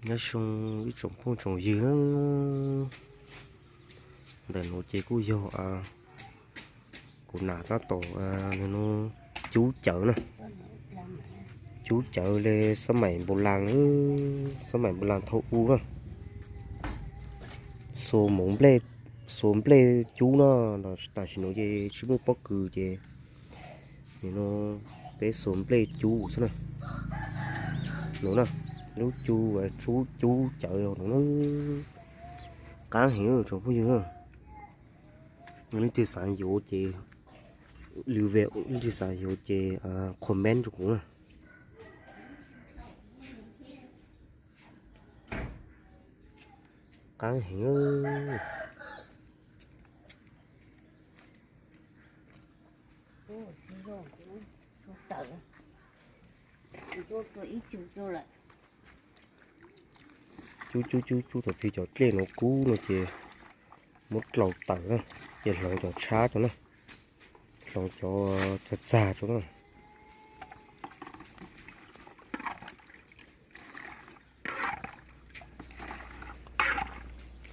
Nyob zoo ib tsoom phooj tsoom ywg na, ntawm nuav ces kuj yog kuv nam tab tom cub cawv na, cub cawv le xab maim npau las, xab maim npau las thaum ub na, xuas nplej, xuas nplej cub na, tam sim nuav ces tsis muaj pob kws ces no peb xuas nplej cub xwb na. Nuav na, lub cub, cub cawv nuav na, qaab heev tsoom phooj ywg. Leej twg xav yuav ces, leej twg xav yuav ces comment rau kuv na. Qaab heev. Cub cub cub cub thaum twg cov dlej nuav kub no ces muab dlaus tawm na, ces hloov cov tshab rau na, hloov cov txag txag rau na.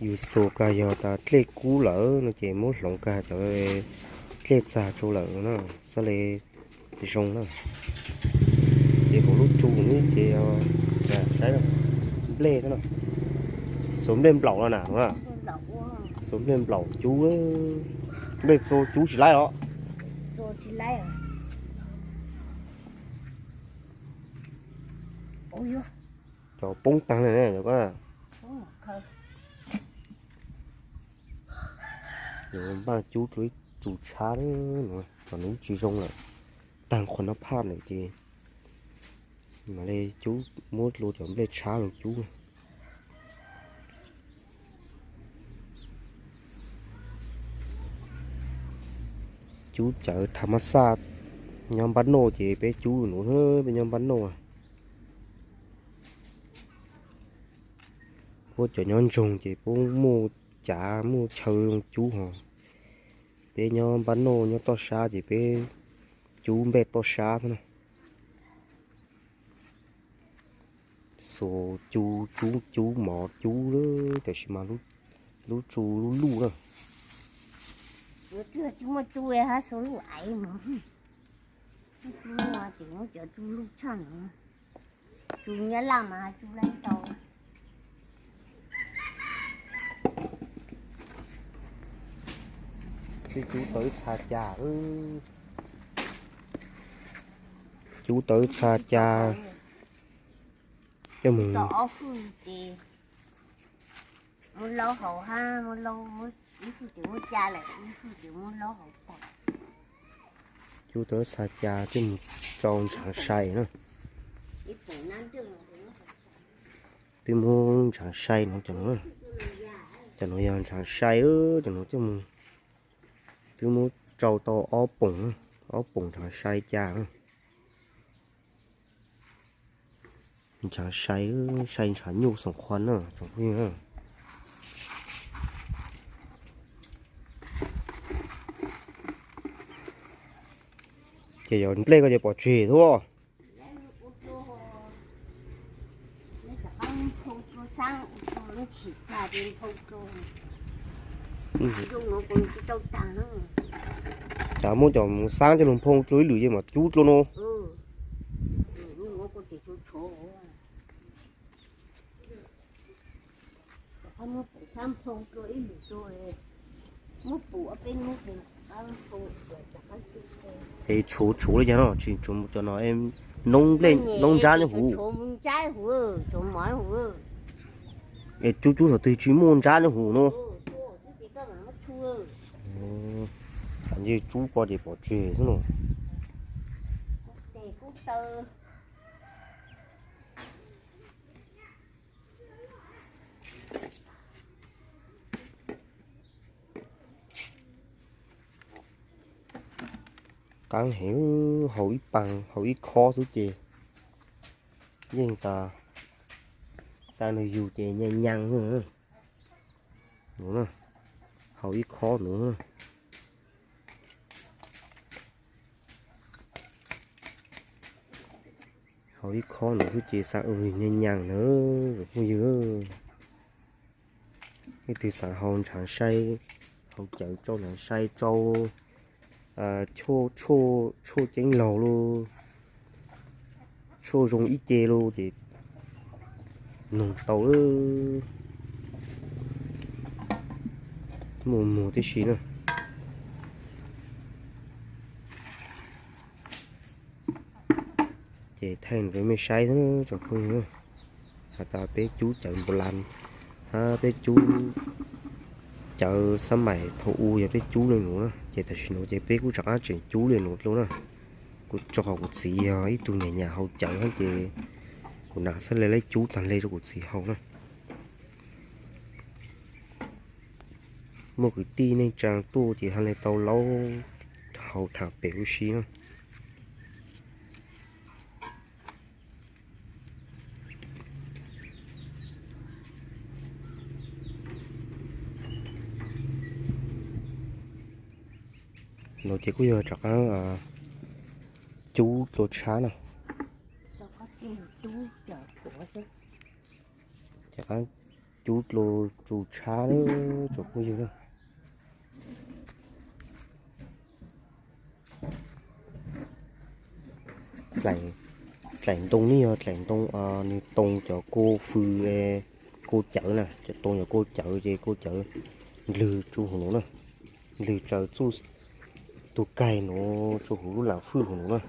Yus xuas kag yog tas dlej kub lawm no ces muab hloov kag cov dlej txag rau lawm na, xab le zoo na. Ces huv lub tsu no ces saib nplej, xuas nplej nplaum no na, xuas nplej nplaum cub, nplej txua cub tsis laib os. Cov poob taag le, npaaj cub rau ib tsu tshab, cov nuav tsis zoo lawm, taag qhov no phaj lawm ces mam le cub, muab dlua cov nplej tshab los cub. Cub cawv tham mab xaj nyob npab noj ces peb cub nuav, peb nyob npab noj. Puab cov nyob ntsoog ces puab muaj cav muaj chaw zoo cub hos. Peb nyob npab noj nyob toj sab ces peb cub nplej toj sab xwb na. Xuas cub cub cub mov cub, tab sis mas lub tsu lub luj na. Cub tau ib txha cas, cub tau ib txha cas coj mus. Cub tau ib txha cas coj mus rau ntshaav sai na. Twb muab ntshaav sai no, cov nuav yog ntshaav sai, cov nuav coj mus, twb muab rau tau ob poom, ob poom ntshaav sai cas. Ntshaav sai, sai ntshaav nyuj xoom qhua na tsoom phooj ywg. Ces yog nplej ko ces pom tseg thuab. Cas muab cov mus xaab coj lug nphoo dlua ib lwm ces mam cub dlua no. Es tshuav tshuav li cas no, tsis tshuav cov no, noob nplej noob ntsab nyob huv. Es cub cub thaum twg tsis muaj ntsab nyob huv no. Ntshe cub ko ces pom tseg xwb no. Qaab heev, haus ib paag haus ib khob xwb ces yeej tas, xav nws yug ces nyaaj nyaaj. Nuav, haus ib khob nuav. Haus ib khob no xwb ces xav ua nyav nyav na, phooj ywg. Leej twg xav haus ntshaav sai, haus cawv tsau ntshaav sai, tsau tshuaj, tshuaj ceeb laug los, tshuaj zoo ib ce los ces noog tau, muaj muag tib si na. Ces thaij rau mej saib xwb tsoom phooj ywg. Has tas peb cub cawv npaum las, hab peb cub cawv xab maim thaum u yog peb cub le nuav na, ces tam sim nuav ces peb kuj rov qab tseem cub le nuav dlua na. Kuv tso qhov kuv txiv yog ib tug nyam nyam haus cawv hab ces kuv nam xab le laib cub taag le rau kuv txiv haus na. Muaj kwv tij neej tsaa tuaj ces hab le tau laub haus tham pem ua si na. No ces kuj yog rov qaab cub dlua tshab na. Rov qaab cub dlua tsu tshab na tsoom phooj ywg na. Dlaim ntoo ne yog dlaim ntoo, nwg too cov kua fws, kua cawv na, cov too cov kua cawv ces kua cawv ndlwg tsu huv nuav na, ndlwg tsaws txuj tug kaig nuav tsu huv lub lam fwj huv nuav na.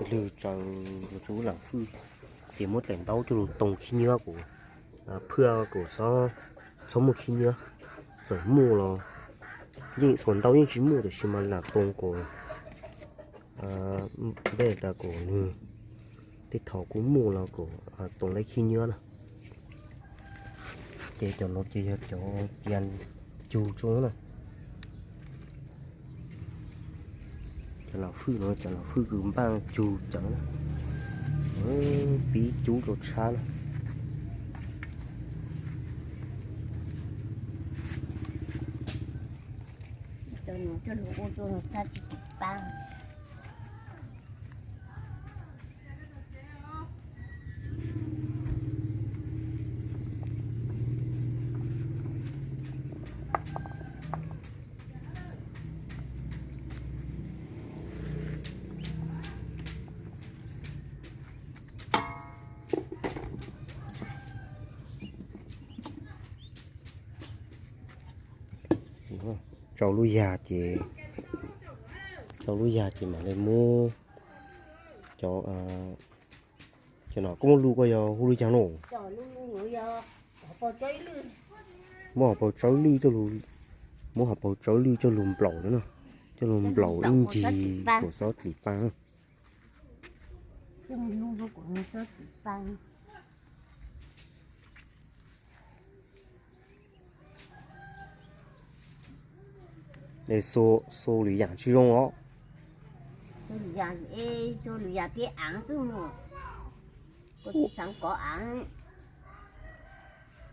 Ndlwg tsaws tsu lub lam fwj, ces muab dlaim ntaub coj lug too khib nyiab kuas phaj kuas txhob muaj khib nyiab, txawm muaj los yeej xuas ntaub yeej tsis muaj, tab sis mas lam too kuas npej tas kuas nwg tej thaum kuj muaj los kuas too laib khib nyiab na. Ces cov nuav ces yog cov cia cug tso na. Cov lam fwj no, cov lam fwj kws npaaj cug cawv na, pib cub rau tshab na. Tsau lub yag ces, tsau lub yag ces mam le muab cov, cov no koj muab lug koj yog hu lub caag no. Muab hauv paus tsawb lwj coj lug, muab hauv paus tsawb lwj coj lug nplaum na, coj lug nplaum ib ncig kuas xob txim paag na. Xu lwm yaam tsi zoo os. Xu lwm yaam peb aav xwb, koj tsi xaav kov aav,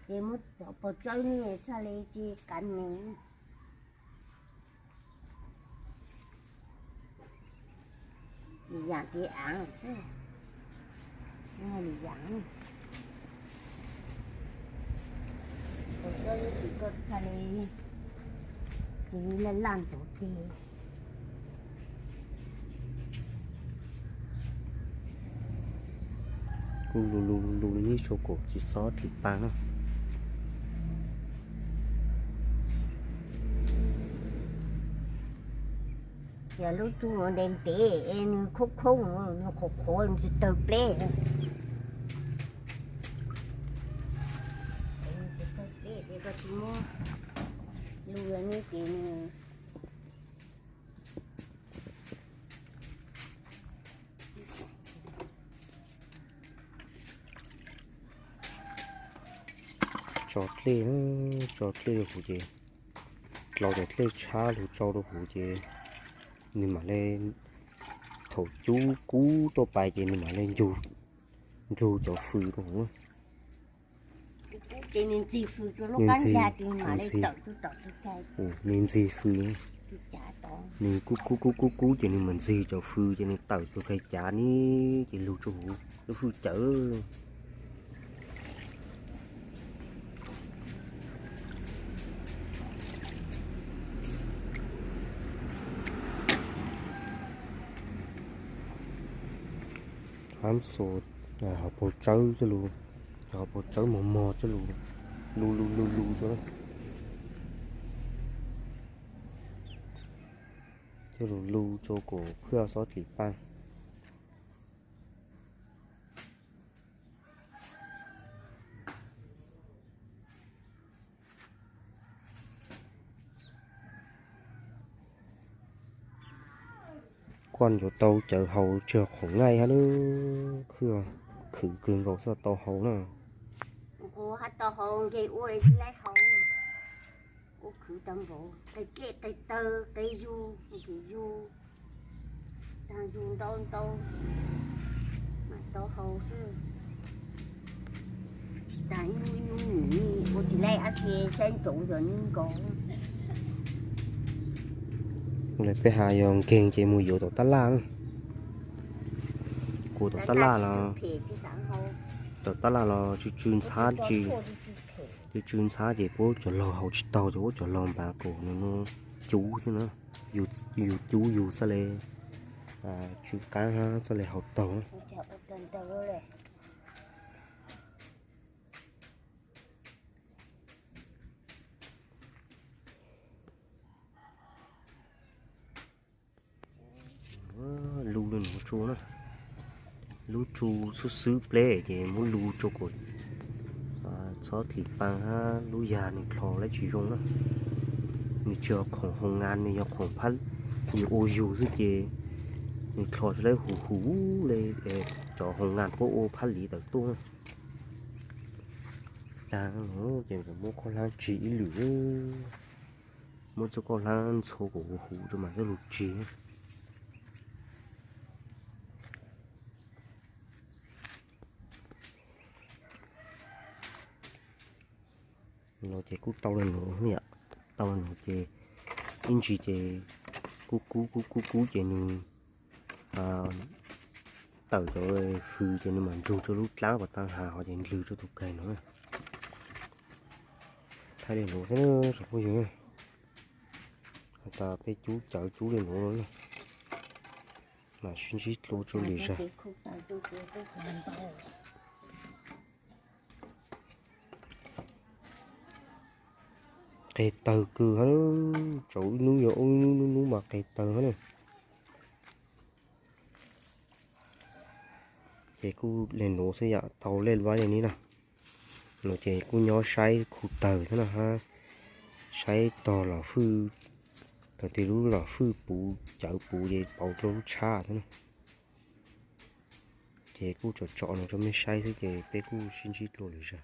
ces muab cov paus tsawb ne txhaj le tsi kav me. Lwm yaam kev aav xwb, lwm yaam, koj txhaj le, ces laj laj ntuv teg. Kuj lug lug lug lug ib suab kuas tsi xob txim paag na. Yog lub tsuj nuav ntev ntev es nws khoob khoob, nws qhuav qhuav, nws tsis tawg pleb. Nws tsis tawg pleb ces koj tsis muab lug ne ces nws tso dlej, tso dlej rau huv ces, dlau cov dlej tshab lug tsau rau huv ces nws mam le, thaum cub kub tuaj pais ces nws mam le nrug cov fws rau huv. Nws ntxig fws, nws ntxig fws. Nws kub kub kub kub kub ces nws mam ntxig cov fws ces nws tawm tus kais cav ni, ces lug rua huv lub fwj cawv. Hab xus, hauv paug tsawb coj lug, hauv paug tsawb mos mos coj lug, lug lug lug lug rua, coj lug lug rua kuas phwj xob dlim paaj. Kuaj yuav tau cawv haus tsi yog khoom ngaij hab, khwv kawg nkaus xwb tau haus na. Ua khwv tau npaum, qe dlej qe taw qe yug, yug, taag yug ntau ntau, mas tau haus xwb. Tsis tas ib hnub ib hnub nim ua tsis laij dab tsi saib ntsoov yog nub nkaus. Lawv peb has yog nkeeg ces mus yuav tom tab laj, kuv tom tab laj los, tom tab laj los tsw tsw ntxhab, tsw tsw ntxhab ces puab cov laug haus tsis tau ces puab cov laug npav kuas nws cuv xwb na. Yus cuv yus xwb le, tsw qaab hab xwb le haus taug. Lub le nuav tsu na, lub tsu xwb xwb pleb ces muab lub tsu kuas txhob thim paa hab lub yag nws dlho laib tsis zoo na. Nws tsis yog khoom hoo ngas, nws yog khoom phab, nws ua yug xwb ces nws dlho tsis laib huv huv le cov hoo ngas puab ua phab liv tawm tuaj na. Tag ces muab koj hlab tsig ib lwm, muab txoj koj hlab ntxhua kuas huv huv rau mas coj lug tsig. No ces kuj tau le nuav, tau le nuav ces ib ntsis ces kub kub kub kub kub ces nws tawm cov fws ces nws mam ntsug rau lub dlaab pas tag has ho ces ndlws rau tus kais no. Thaij le nuav xwb tsoom phooj ywg, has tas peb cub cawv cub le nuav no na, mam sib ntsib dlua rua lwm zag. Qe tawg kawg hab, tsaus ib nub yog ub ib nub, nub nub mas qe tawg hab na. Ces kuj le nuav xwb yom, tau le vaib le ni na. No ces kuj nyob saib khu tawg xwb na hab, saib tog los fwj, tog tig lub los fwj puv cawv puv ces pauv dlua lub tshab xwb na. Ces kuj tsom tsom no rau mej saib xwb ces peb kuj sib ntsib dlua lwm zag.